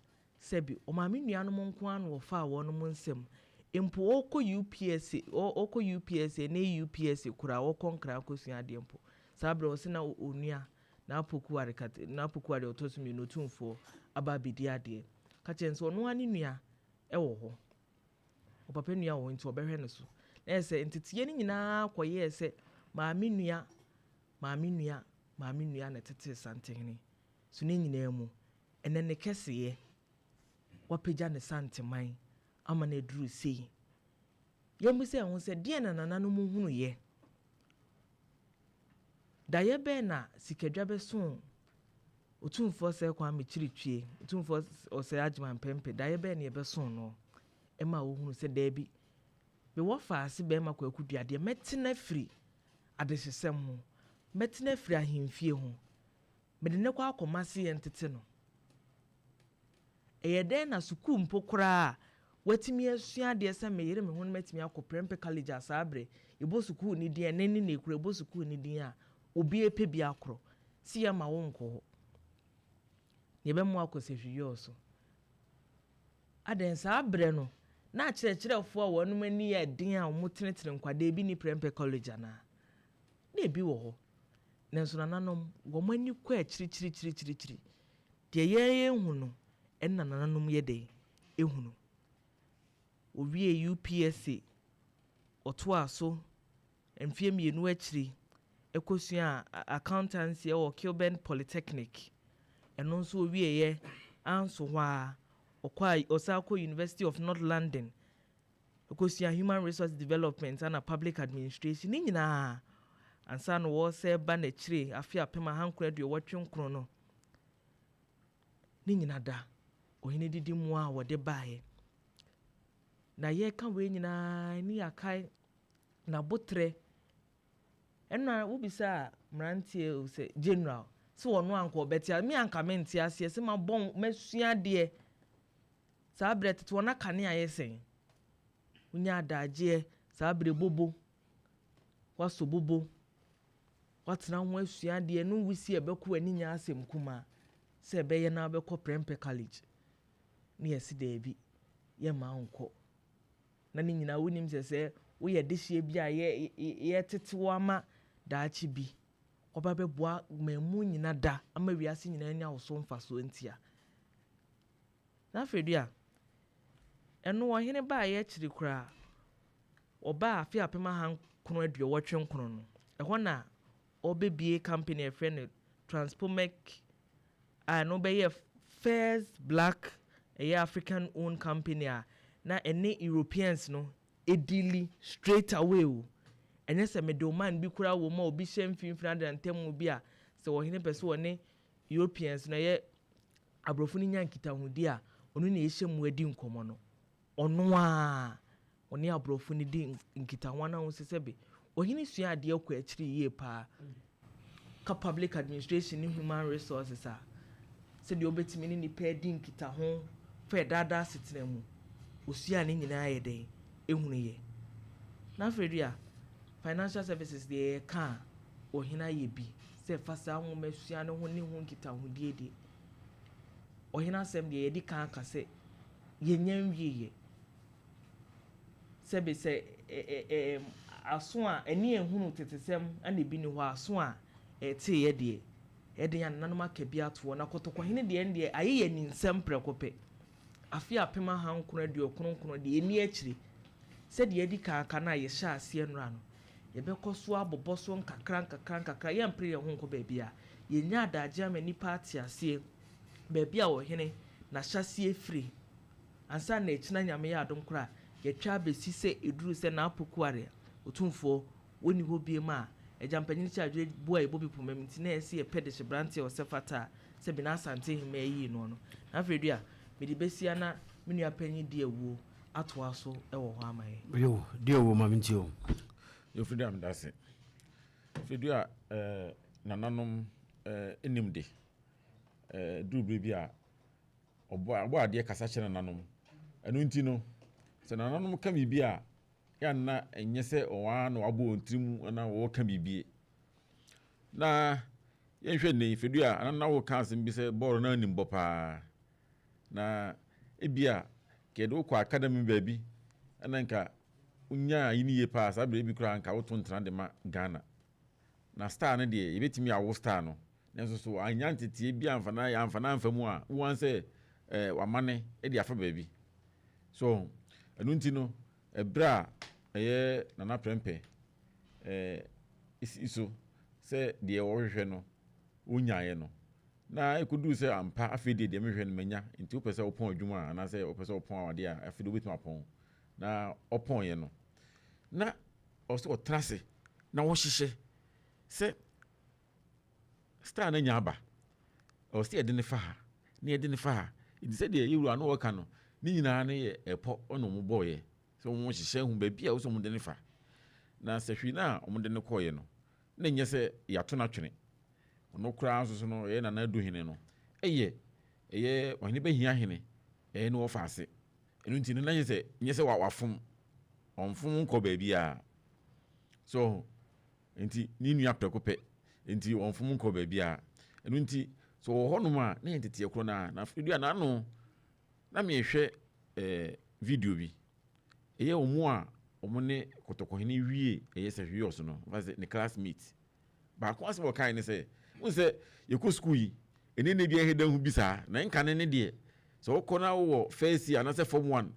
sɛbi, ɔmaame nuanom nko ara na wɔfaa wɔnom nsam. Mpo ɔrekɔ UPSA, ɔrekɔ UPSA, ɛnnɛ yi UPSA koraa, ɔrekɔ Nkran akɔsua adeɛ mpo. Saa berɛ ɔse na onua, N'Apokuware kat, N'Apokuware a ɔtɔ so mmienu, Otumfoɔ, aba abɛdi adeɛ. Ka kyerɛ no sɛ ɔno ara ne nua wɔ hɔ. Ɔpapa nua wɔ hɔ nti ɔbɛhwɛ no so. Na ɛyɛ sɛ nteteeɛ no nyinaa kɔyɛɛ sɛ maame nua, maame nua, maame nua na ɛtetee Santehene. So ne nyinaa mu, ɛnnɛ ne kɛseyɛ, wapagya ne Santeman ama no aduru sei. Yɛmmisa yɛn ho sɛ, deɛn na nananom hunuiɛ? Daeɛ bɛn na Sikadwa bɛsoo Otumfoɔ Sir Kwame Kyiritwie, Otumfoɔ Osei Agyeman Prempeh, daeɛ bɛn na yɛbɛsoo no ma ɔhunuu sɛ daabi, me wɔfaase barima Kwaku Dua deɛ mɛtena afiri adehyesɛm ho, mɛtena afiri ahemfie ho, Mede no kɔ akɔma se yɛntete no. Ɛyɛ dɛn na sukuu mpo koraa a watumi asua adeɛ sɛ meyere me ho no matumi akɔ Prempeh College a saa berɛ yɛbɔ sukuu no din ɛnnɛ ne nnɛ koraa yɛbɔ sukuu no din a obiara pɛ bi akorɔ se yɛmma wo nkɔ hɔ na yɛbɛma wo akɔ Sehwi so. Adɛn saa berɛ no Na akyerɛkyerɛfoɔ a wɔn ani yɛ den a wɔtenetene nkwadaa, ebi ni Prempeh College anaa? Na ebi wɔ hɔ. Nanso nananom, wɔn ani kɔ akyirikyirikyirikyiri. Deɛ yɛn yɛn hu no, ɛna nananom yɛ den ehunu. Owie UPSA, ɔtoa so mfeɛ 2 akyiri ɛkɔsua accountancy ɛwɔ Kilburn Polytechnic. Ɛno nso owieɛ anso hɔ a, ɔkɔ a ɔsan kɔ University of North London ɛkɔsua human resource development ana public administration. Ne nyinaa ansa na wɔsɛ ba n'akyire afe 1989 no. Ne nyina da ɔhene didi mu a wɔde baeɛ na yɛreka wei nyinaa ne yɛakae n'abotrɛ. Ɛna wobisa mmeranteɛ o sɛ general sɛ wɔno anka ɔbɛte me anka mente aseɛ sɛ mabɔ masua adeɛ saa berɛ tete wɔn akanea yɛ sɛn, wonya adagyeɛ saa berɛ bobo wasɔ bobo watena ho asua adeɛ no, wusi ɛbɛkɔ w'ani nya asɛm kumaa sɛ ɛbɛyɛ na wabɛkɔ Prempeh College ne yɛsi daabi, yɛma nkɔ. Na ne nyinaa wonim sɛ woyɛ dehyeɛ bi a yɛ yɛtete wo ama daakye bi wɔba bɛboa maamu nyina da ama wiase nyinaa nya wo so mfasoɔ. Ntia na afei dua ɛno ɔhene baa yɛ akyiri koraa, ɔbaa afe 1989 no, ɛhɔ na ɔbɛbie company a yɛfrɛ no Transpomec a ɛno bɛyɛ first black, ɛyɛ African owned company a na ɛne Europeans no ɛdeal straight away o. Ɛnyɛ sɛ mede ɔman bi koraa wɔ mu a obi hyɛ mfimfini ada ntam bi a sɛ ɔhene pɛ sɛ ɔne Europeans no, ɛyɛ aborɔfo no, nya nkitahodi a, ɔno na ɛhyɛ mu adi nkɔmmɔ no. Ɔno a ɔne aborɔfo no di nkitaho no ho sɛ sɛbe ɔhene sua adeɛ kɔ akyiri yie paa ka public administration ne human resources a sɛdeɛ wobɛtumi ne nipa adi nkitaho fa ɛdaadaa asetena mu. Osua ne nyinaa yɛ dɛn ehunu yɛ. Na afei dua financial services deɛ, yɛka a ɔhene ayɛ bi sɛ fa saa nwoma sua ne ho ne ho nkitahodie deɛ, ɔhene asɛm deɛ yɛde kan aka sɛ yɛnya nwieɛ. Sɛbi sɛ ɛ ɛ aso a ɛne ehunu tetesɛm ɛna ebi ni hɔ, aso a ɛteeɛ deɛ ɛde yɛn nananom aka bi atoɔ. Na Kɔtɔkɔhene deɛ deɛ ayɛ yɛ ne nsɛm prɛko pɛ afe 1999 deɛ ɛni akyire. Sɛdeɛ yɛdi kan aka no a yɛhyɛ aseɛ nnora no, yɛbɛkɔ so abobɔ so nkakra nkakra nkakra. Yɛmpere yɛn ho nkɔ baabi a yɛnya adagye ama nipa ate aseɛ baabi a ɔhene n'ahyɛseɛ firi ansa na akyina. Nyame yɛ adom koraa, yɛtwa abɛsi sɛ ɛduru sɛ n'apokuare Otumfoɔ wɔnni hɔ biem a agya mpanyin kyɛ adwene bu a yɛbɔ bi poma mu nti na yɛsɛ yɛpɛ de hyɛ branteɛ a ɔsɛ fata a sɛ bi n'Asante hema ayi no. Na afei dua mede bɛsia na me nua panyin di awuo atoa so wɔ hɔ ama yɛ. Yo, di owuo ma menti o. Yɛfiri a meda ase firi a nananom nim de duru berɛ bi a ɔbɔ adeɛ kasa kyerɛ nananom. Ɛno nti no, sɛ nananom ka biribi a yɛanna ɛnyɛ sɛ ɔwaa na wabɔ wɔn tirim na wɔka biribi. Na yɛnhwɛ nne fɛdu a anana woka asɛm bi sɛ bɔɔlo no anim bɔ paa na ebia ka yɛde wokɔ academy baabi ɛna nka wonyaa yi ne yie paa. Saa berɛ bi koraa nka woto ntena de ma Ghana na star no deɛ, yɛbɛtumi awo star no, nanso so anya nteteɛ bi amfa na amfa na amfa mu a wowan sɛ wamane de afa baabi so. Ɛno nti no, ɛberɛ a ɛyɛ Nana Prɛmpɛ esi so sɛ deɛ wɔhwehwɛ no wonyaeɛ no na ɛkɔduru sɛ ampa afei deɛ mehwɛ no manya, nti wopɛ sɛ wopɔn adwuma a anaasɛ wopɛ sɛ wopɔn awadeɛ a, afei deɛ wobɛtumi apɔn. Na ɔpɔnyɛ no na ɔsɛ ɔtena ase na wɔhyehyɛ sɛ star no anya aba, ɔwɔ sɛ yɛde ne fa ha na yɛde ne fa ha. Nti sɛdeɛ yɛwura no wɔka no ne nyinaa no yɛ ɛpɔ ɔna ɔmo bɔɔyɛ sɛ ɔmo hyehyɛ hu baabi a wɔsɛ ɔmo de ne fa. Na sɛ hwii no a ɔmo de ne kɔɔyɛ no na nyɛ sɛ yɛato no atwene. Ɔno koraa nso so no, ɛyɛ Nana Aduhene no, ɛyɛ ɔhene bɛhia hene ɛyɛ ne wɔfa ase. Ɛno nti no na nyɛ sɛ nyɛ sɛ wafom, ɔmfom nkɔ baabi a so nti ne nua prɛko pɛ nti ɔmfom nkɔ baabi a. Ɛno nti so wɔ hɔnom a na yɛn teteɛ korɔ no a na afei dua n'ano na mehwɛ video bi. Ɛyɛ wɔn a wɔn ne Kɔtɔkɔhene wie ɛyɛ Sahwios no, wɔfa sɛ ne classmate. Baako asɛm a ɔkae ne sɛ, wohu sɛ yɛkɔ sukuu yi, ɛnɛ nna biara yɛda hu bi saa, na nkane ne deɛ, sɛ wokɔ na wowɔ first year anaasɛ form one,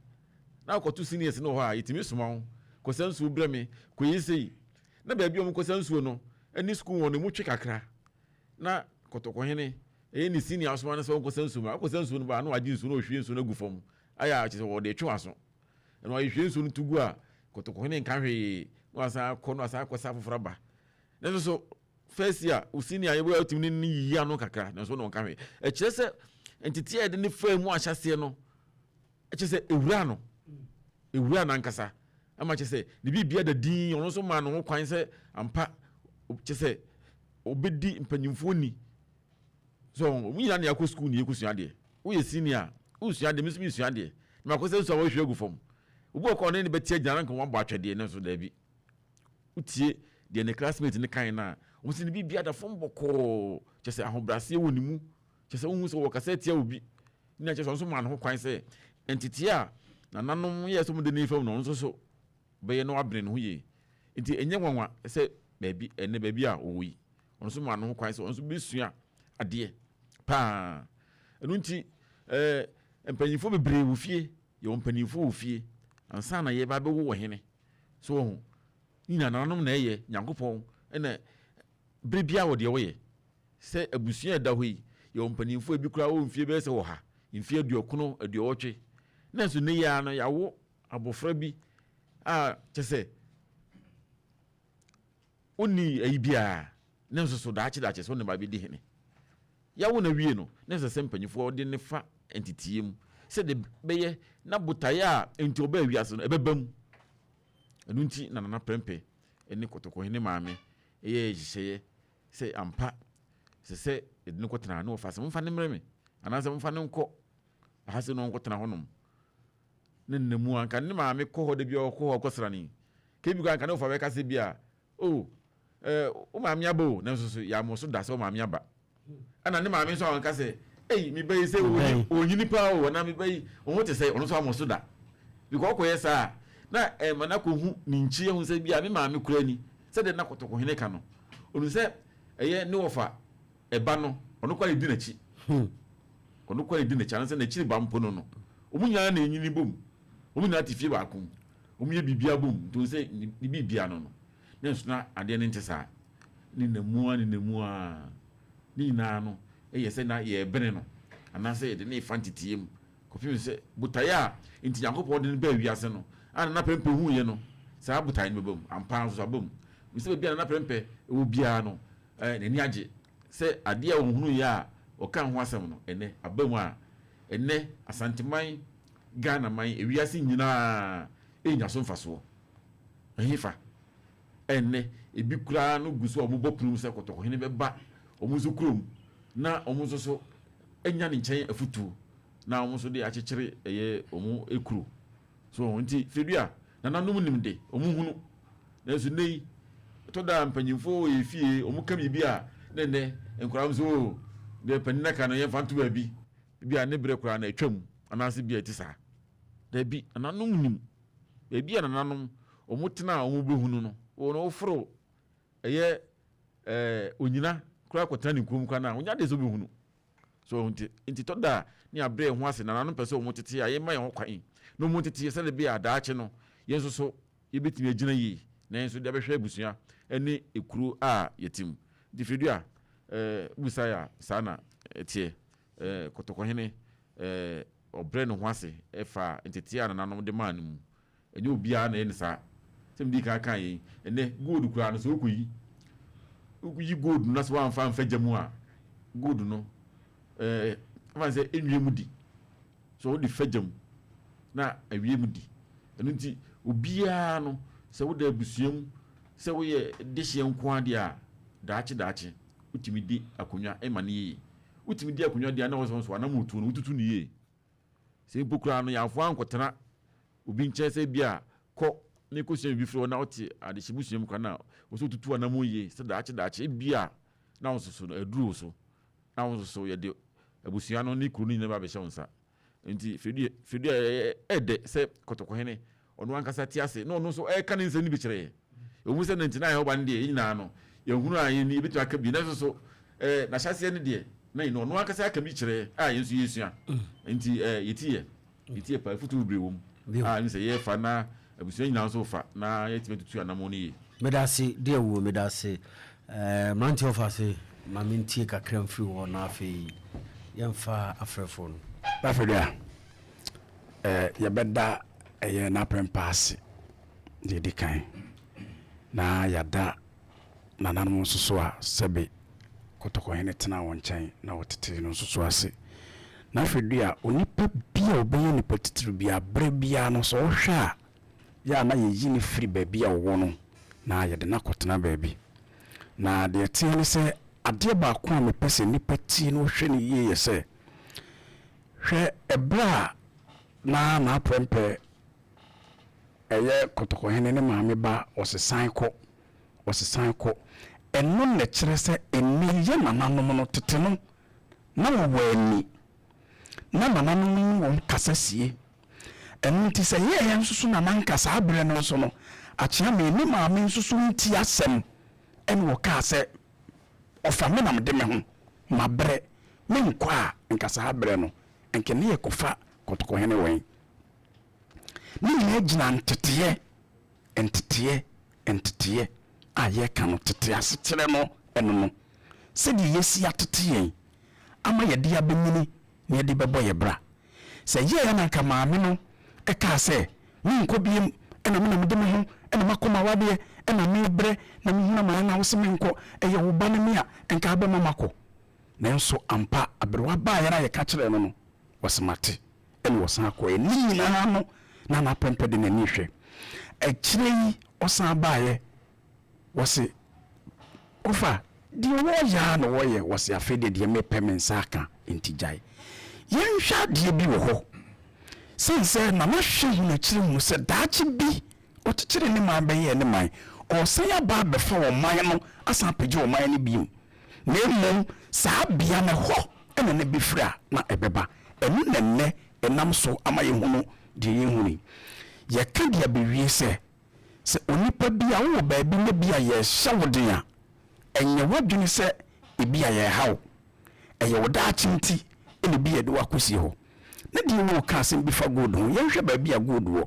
na wokɔto seniors no wɔ hɔ a, yɛtumi soma wo, kɔsa nsuo brɛ me, kɔyɛ sei. Na baabi a wɔkɔsa nsuo no ne sukuu hɔ no, emu twe kakra. Na Kɔtɔkɔhene, ɛyɛ ne senior asoma no sɛ ɔnkɔsa nsuo mmra. Ɔkɔsa nsuo no ba a, na wagye nsuo na ɔhwie nsuo no agu fam. Ayɛ a kyerɛ sɛ wɔde retwe w'aso. Ɛna ɔhwie nsuo no to gu a, Kɔtɔkɔhene nka hwee, na wasan akɔ na wasan akɔsa foforɔ aba. Nanso so first year, wo senior yɛ bóyá wotumi ne no yiyi ano kakra, nanso na ɔnka hwee. Ɛkyerɛ sɛ nteteɛ a yɛde ne faa mu ahyɛaseɛ no, kyerɛ sɛ ewura no, ewura no ankasa, ama kyerɛ sɛ ne biribia da din, ɔno nso maa ne ho kwan sɛ ampa, kyerɛ sɛ ɔbɛdi mpanyimfoɔ ni. So wɔn nyinaa na yɛakɔ sukuu na yɛkɔsua adeɛ. Woyɛ senior a, wosua adeɛ, me nso mesua adeɛ. Na makɔsɛ nsuo a wɔahwie agu fam. Obi wɔ kɔ ɔne ne bɛte agyina na nka wɔabɔ atwɛdeɛ, nanso daabi. Wotie deɛ ne classmate no kae no a, wɔn sɛ ne biribi ada fam bɔkɔɔ, kyerɛ sɛ ahobrɛaseɛ wɔ ne mu, kyerɛ sɛ wohu sɛ wɔkasa atia obi, na kyerɛ sɛ ɔno nso maa ne ho kwan sɛ nteteɛ a nananom yɛɛ sɛ wɔde ne fam no, ɔno nso so bɛyɛ na wabene ne ho yie. Nti ɛnyɛ nwanwa sɛ baabi ɛnɛ baabi a ɔwɔ yi, ɔno nso maa ne ho kwan sɛ ɔno nso bɛsua adeɛ paa. Ɛno nti ɛɛ mpanyinfoɔ bebree wɔ fie, yɛwɔ mpanyinfoɔ wɔ fie ansa na yɛba abɛwo ɔhene. So wɔn ne nyinaa nananom na ɛyɛ Nyankopɔn na bere biara wɔ deɛ wɔyɛ. Sɛ abusua a ɛda hɔ yi, yɛwɔ mpanimfoɔ ebi koraa wɔ mfie bɛyɛ sɛ ɔha, mfie aduɔkono, aduɔwɔtwe. Nanso nnɛ yi ara no, yɛawo abɔfra bi a kyɛ sɛ ɔnni ayi biara, nanso so daakye daakye sɛ ɔne ba bɛdi hene. Yɛawo no awie no, na ɛsɛ sɛ mpanimfoɔ de no fa nteteeɛ mu sɛdeɛ ɛbɛyɛ na botaeɛ a enti ɔbaa wiase no ɛbɛba mu. Ɛno nti na Nana Prempeh ne Kɔtɔkɔhene maame yɛɛ nhyehyɛeɛ sɛ ampa ɛsɛ sɛ yɛde no kɔtena ha na wɔfa sɛ momfa no mmrɛ me anaasɛ momfa no nkɔ ha sɛ na ɔnkɔtena hɔnom. Ne nna mu anka ne maame kɔ hɔ da bi a ɔkɔ hɔ kɔsra no yi. Ka bi koraa anka ne wɔfa bɛka sɛ bi a Oh, eh, wo maame aba o, nanso so yɛammɔ so da sɛ wo maame aba. Ɛna ne maame nso anka sɛ, ei, me ba yi sɛ ɔnyini paa o, anaa me ba yi, wo ho te sɛ, ɔno nso ammɔ so da. Because ɔkɔyɛ saa a, na ɛma no akɔhu ne nkyi ahu sɛ bi a me maame koraa ni, sɛdeɛ na Kɔtɔkɔhene ka no. Ɔnim sɛ ɛyɛ ne wɔfa ɛba no, ɔno koraa na ɛdi n'akyi. Ɔno koraa na ɛdi n'akyi, anaasɛ n'akyiri ba mpo no no. Wɔn nyinaa na ɛnyini bom. Wɔn nyinaa te fie baako mu. Wɔyɛ biribiara bom nti wɔn sɛ ne biribiara no no. Nanso na adeɛ no nte saa. Ne nna mu ara ne nna mu ara ne nyinaa no yɛ sɛ na yɛrebene no anaasɛ yɛde no refa nteteeɛ mu kɔpem sɛ botaeɛ a nti Nyankopɔn de no baa wiase no a Nana Prempeh huiɛ no, saa botaeɛ no bɛba mu. Ampa ara nso so aba mu. Ɛfiri sɛ baabi a Nana Prempeh wɔ biara no, n'ani agye sɛ adeɛ a ɔhunuiɛ a ɔkaa ho asɛm no, ɛnnɛ aba mu a ɛnnɛ Asanteman Ghana man, ewiase nyinaa renya so mfasoɔ. Ɛhefa? Ɛnnɛ, ebi koraa no gu so a wɔbɔ pono mu sɛ Kɔtɔkɔhene bɛba wɔn nso kurom na wɔn nso so anya ne nkyɛn afutuo na wɔn nso de akyekyere ɛyɛ wɔn kuro. So nti Fedua, nananom nim de, wɔn hunu. Nanso nnɛ yi, ɛtɔ da a mpanyinfoɔ wɔ yɛn fie, wɔn ka biribi a na ɛnnɛ nkwadaa nso o, deɛ panin aka no yɛmfa nto baabi. Ebia ne bere koraa no atwam anaasɛ ebia ɛte saa. Dabi, nananom nim. Baabi a nananom wɔtena a wɔbɛhunu no, wo no woforo ɛyɛ ɛɛ onyina koraa kɔtena ne kurom koraa no a, wonya adeɛ sɛ wobɛhunu. So nti, nti tɔ da a ne abrɛ yɛn ho ase, nananom pɛ sɛ wɔtete a, yɛmma yɛn ho kwan na wɔntete yɛn sɛdeɛ ɛbɛyɛ a daakye no yɛn nso so yɛbɛtumi agyina yie na yɛn nso de abɛhwɛ abusua ne ekuro a yɛte mu. Nti Fredua, ɛɛ wobisaeɛ a, saa na ɛteɛ. Kɔtɔkɔhene, ɔbrɛ ne ho ase fa ntetee a nananom de maa no mu. Ɛnyɛ obiara na ɛyɛ no saa. Sɛ medii kan kaeɛ yi, ɛnnɛ gold koraa no, sɛ wokɔyi woyi gold no na sɛ woamfa amfa gya mu a, gold no ɛɛ ɛfa no sɛ ɛnwie mu di. So wode fa gya mu na awie mu di. Ɛno nti obiara no, sɛ woda abusua mu sɛ woyɛ dehyeɛ nko ara deɛ a, daakye daakye wotumi di akonnwa ma no yie. Wotumi di akonnwa deɛ a na wɔsɛ nso anammɔntuo no wotutu no yie. Sɛ mpo koraa no yɛamfa ankɔtena obi nkyɛn sɛ bi a kɔ na kɔsua biribi firi hɔ na wote adehye busua mu koraa no a, wɔ sɛ wotutu anammɔn yie sɛ daakye daakye ebi a na wo nso so no aduru wo so na wo nso so yɛde abusua no ne kuro no nyinaa ba abɛhyɛ wo nsa. Nti Fredua ɛyɛ dɛ sɛ Kɔtɔkɔhene ɔno ankasa te ase na ɔno nso ɛreka ne nsɛm no bi kyerɛ yɛn. Ɛwɔ mu sɛ 99 a ɔba no deɛ, yɛn nyinaa no, yɛhunu a yɛn yɛbɛtumi aka bi, nanso so eh, n'ahyɛaseɛ no deɛ, na yɛn ɔno ankasa aka bi kyerɛ yɛn a yɛn nso yɛsua. Nti eh, yɛti yɛ, yɛti yɛ paa, afutuo bebree wɔ mu a ɛne sɛ yɛfa na abusua nyinaa nso fa na yɛatumi atutu anammɔn no yie. Medase dear wuo medase eh, mmeranteɛ ɔfa ase ma mentie kakra mfiri hɔ na afei yɛmfa afrɛfoɔ no. Afei eh, yɛbɛda ɛyɛ n'aprɛmpa ase deɛ ɛdi kan, na yɛada nananom nso so a sɛbe Kɔtɔkɔhene tenaa wɔn nkyɛn na wɔtetee no nso so ase. Na afei dua, onipa bi a ɔbɛyɛ nipa titiriw biara, berɛ biara no sɛ ɔhwɛ a, yɛ a na yɛyi no firi baabi a ɔwɔ no na yɛde no akɔtena baabi. Na deɛ ɛteɛ ne sɛ, adeɛ baako a mepɛ sɛ nnipa tie na wɔhwɛ no yie yɛ sɛ, hwɛ ɛberɛ a na n'aprɛmpɛ ɛyɛ Kɔtɔkɔhene ne maame ba ɔsesan kɔ, ɔsesan kɔ. Ɛno na ɛkyerɛ sɛ ɛnnɛ yi yɛn nananom no, tete no, na wɔwɔ ani, na nananom ne wɔn kasa sie. Ɛno nti sɛ yɛn nso so na na anka saa berɛ no nso no, Akyeame ne maame nso so nti asɛm ɛna ɔkaa sɛ ɔfa me na mede me ho, mabrɛ, menkɔ a, nka saa berɛ no, nka ne yɛkɔfa Kɔtɔkɔhene wɛn. Ne nyinaa gyina nteteɛ, nteteɛ, nteteɛ a yɛka no, tete asekyerɛ no ɛno no. Sɛdeɛ yɛasi atete yɛn ama yɛde abɛnyini na yɛde bɛbɔ yɛ bra. Sɛ ɛyɛɛ a na anka maame no kaa sɛ, Menkɔ biom, ɛna me na mede me ho na makɔ m'awadeɛ, ɛna mebrɛ na mehunu amane na wose menkɔ, ɛyɛ wo ba ne me a, nka abɛma makɔ. Nanso ampa, aberewa baeɛ no a yɛka kyerɛɛ no no, ɔse mate, ɛna ɔsan kɔeɛ. Ne nyinaa no, na n'apɛmpɛ de n'ani rehwɛ. Akyire yi ɔsan baeɛ, Wɔse, Ɔfa, deɛ wɔreyɛ ara na wɔreyɛ. Wɔse, Afei deɛ, deɛ mepɛ me nsa aka, enti gyae. Yɛnhwɛ adeɛ bi wɔ hɔ. Sane sɛ Nana hwɛ hunu akyiri hunu sɛ daakye bi ɔkyekyere ne man bɛyɛɛ ne man, ɔresan aba abɛfa ɔman no asan apagya ɔman no bio. Na mmom saa bea no ɛhɔ na na ɛbɛfiri a na ɛbɛba. Ɛno na ɛnnɛ ɛnam so ama yɛhunu deɛ yɛhunu yi. Yɛka de abɛwie sɛ, Sɛ onipa bi a wowɔ baabi na ebia yɛrehyɛ wo den a, ɛnyɛ w'adwene sɛ ebia yɛreha wo. Ɛyɛ wo daakye nti na ebia yɛde wo akɔsie hɔ. Na deɛ woreka asɛm bi fa gold ho, yɛnhwɛ baabi a gold wɔ.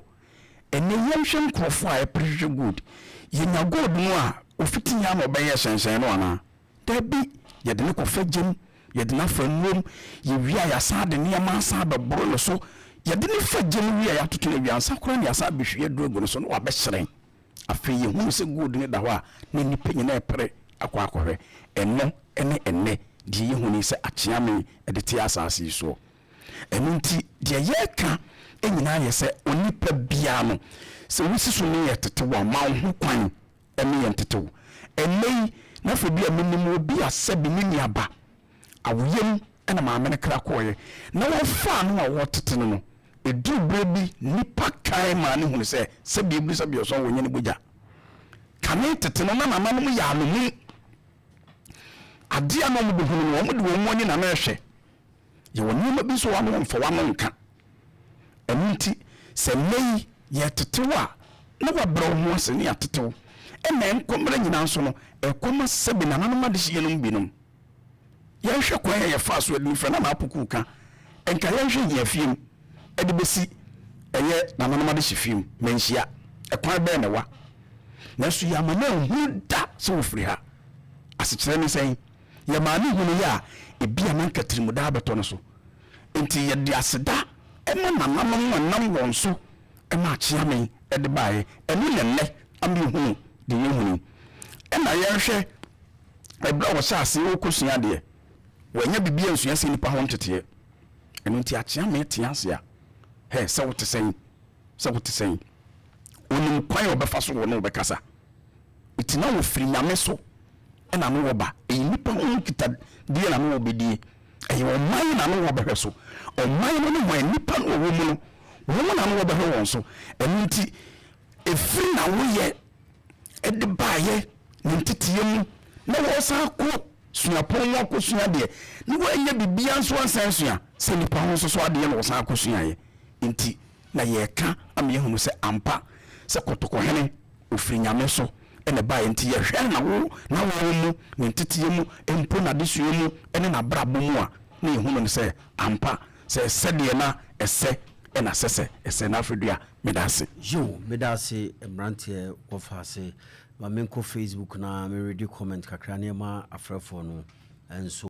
Ɛnnɛ yɛnhwɛ nkurɔfoɔ a ɛpere hwehwɛ gold. Yɛnya gold no a, ɔfiti yɛn ara na ɔbɛyɛ hyɛnhyɛn no anaa? Dabi, yɛde no kɔfa gyam, yɛde no afa nnuom, yɛwie a yɛasan de nneɛma asan abɛboro no so. Yɛde no fa gya mu wie a yɛatoto no awie ansa koraa na yɛasan abɛhwie aduro agu no so na wabɛhyerɛn. Afei yɛhunu sɛ gold no da hɔ a, na nnipa nyinaa repere akɔ akɔhwɛ. Ɛno ne ɛnnɛ deɛ yɛhunu yi sɛ akyeame de te asaase yi soɔ. Ɛno nti deɛ yɛreka nyinaa yɛ sɛ onipa biara no, sɛ wosi so ne yɛtete wo a, ma wo ho kwan ne yɛn tetew. Ɛnnɛ yi, na afei bi a minim obi a sɛbe ne nuaba awoyam na maame no kra kɔeɛ, na wɔfaa no a wɔretete no no, ɛduru berɛ bi nnipa kae maa no hunu sɛ sɛbe ɛbiri sɛbe ɔsɔn wɔnyɛ ne bogya. Kane tete no na nananom yɛ anomum. Adeɛ a na wɔbɛhunu no, wɔde wɔn ani na na ɛhwɛ. Yɛwɔ nneɛma bi nso wɔ hɔ a na wɔmfa w'ano nka. Ɛno nti, sɛ nnɛ yi yɛretete wo a, na woabrɛ wo ho ase ne yɛatete wo. Ɛna ɛnkɔ mmerɛ nyinaa nso no, ɛkɔ ma sɛbe nananom adehyeɛ nom binom. Yɛnhwɛ kwan a yɛfaa so de no firi Nana Apoku ka, nka yɛnhwɛ hia fie mu de bɛsi ɛyɛ nananom adehye fie mu, manhyia. Ɛkwan bɛn na ɛwa? Nanso yɛama no anhunu da sɛ wɔfiri ha. Asekyerɛ ne sɛn? Yɛmaa no hunuiɛ a, ebia na anka tirimudaa bɛtɔ no so. Enti yɛde aseda ma nananom a ɛnam wɔn so ma akyeame de baeɛ. Ɛno na ɛnnɛ ama yɛhunu deɛ yɛhunu yi. Ɛna yɛnhwɛ ɛberɛ a wɔhyɛ aseɛ wɔrekɔsua adeɛ, wɔannya biribi ansua sɛ nnipa ho nteteɛ. Ɛno nti akyeame te ase a, hɛ, sɛ wote sɛn, sɛ wote sɛn. Ɔnim kwan a ɔbɛfa so wɔ ne wo bɛkasa. Enti na wɔfiri Nyame so na ne wɔba. Ɛyɛ nnipa ho nkitadie na ne wɔbɛdie. Ɛyɛ ɔman na ne wɔbɛhwɛ so. Ɔman no ne hwan? Nnipa no wɔwɔ mu no, wɔn na ne wɔbɛhwɛ wɔn so. Ɛno nti, ɛfiri n'awoyɛ de baeɛ ne nteteɛ mu na wɔsan kɔ suapɔn mu akɔsua adeɛ na wɔanya biribiara nso ansan asua sɛ nnipa ho nso so adeɛ na wɔsan akɔsuaeɛ. Nti. Na yɛreka ama yɛahunu sɛ ampa sɛ Kɔtɔkɔhene ɔfiri Nyame so na ɛbaeɛ nti yɛhwɛ n'awo n'awoɔ mu, ne nteteɛ mu, mpo n'adesua mu ne n'abrabɔ mu a na yɛhunu no sɛ ampa sɛ sɛdeɛ na ɛsɛ na ɛsɛ sɛ ɛsɛ. Na afei dua, meda ase. Yo, meda ase mmeranteɛ wɔfa ase. Ma menkɔ Facebook na me readi comment kakra ne ɛma afrɛfoɔ no nso.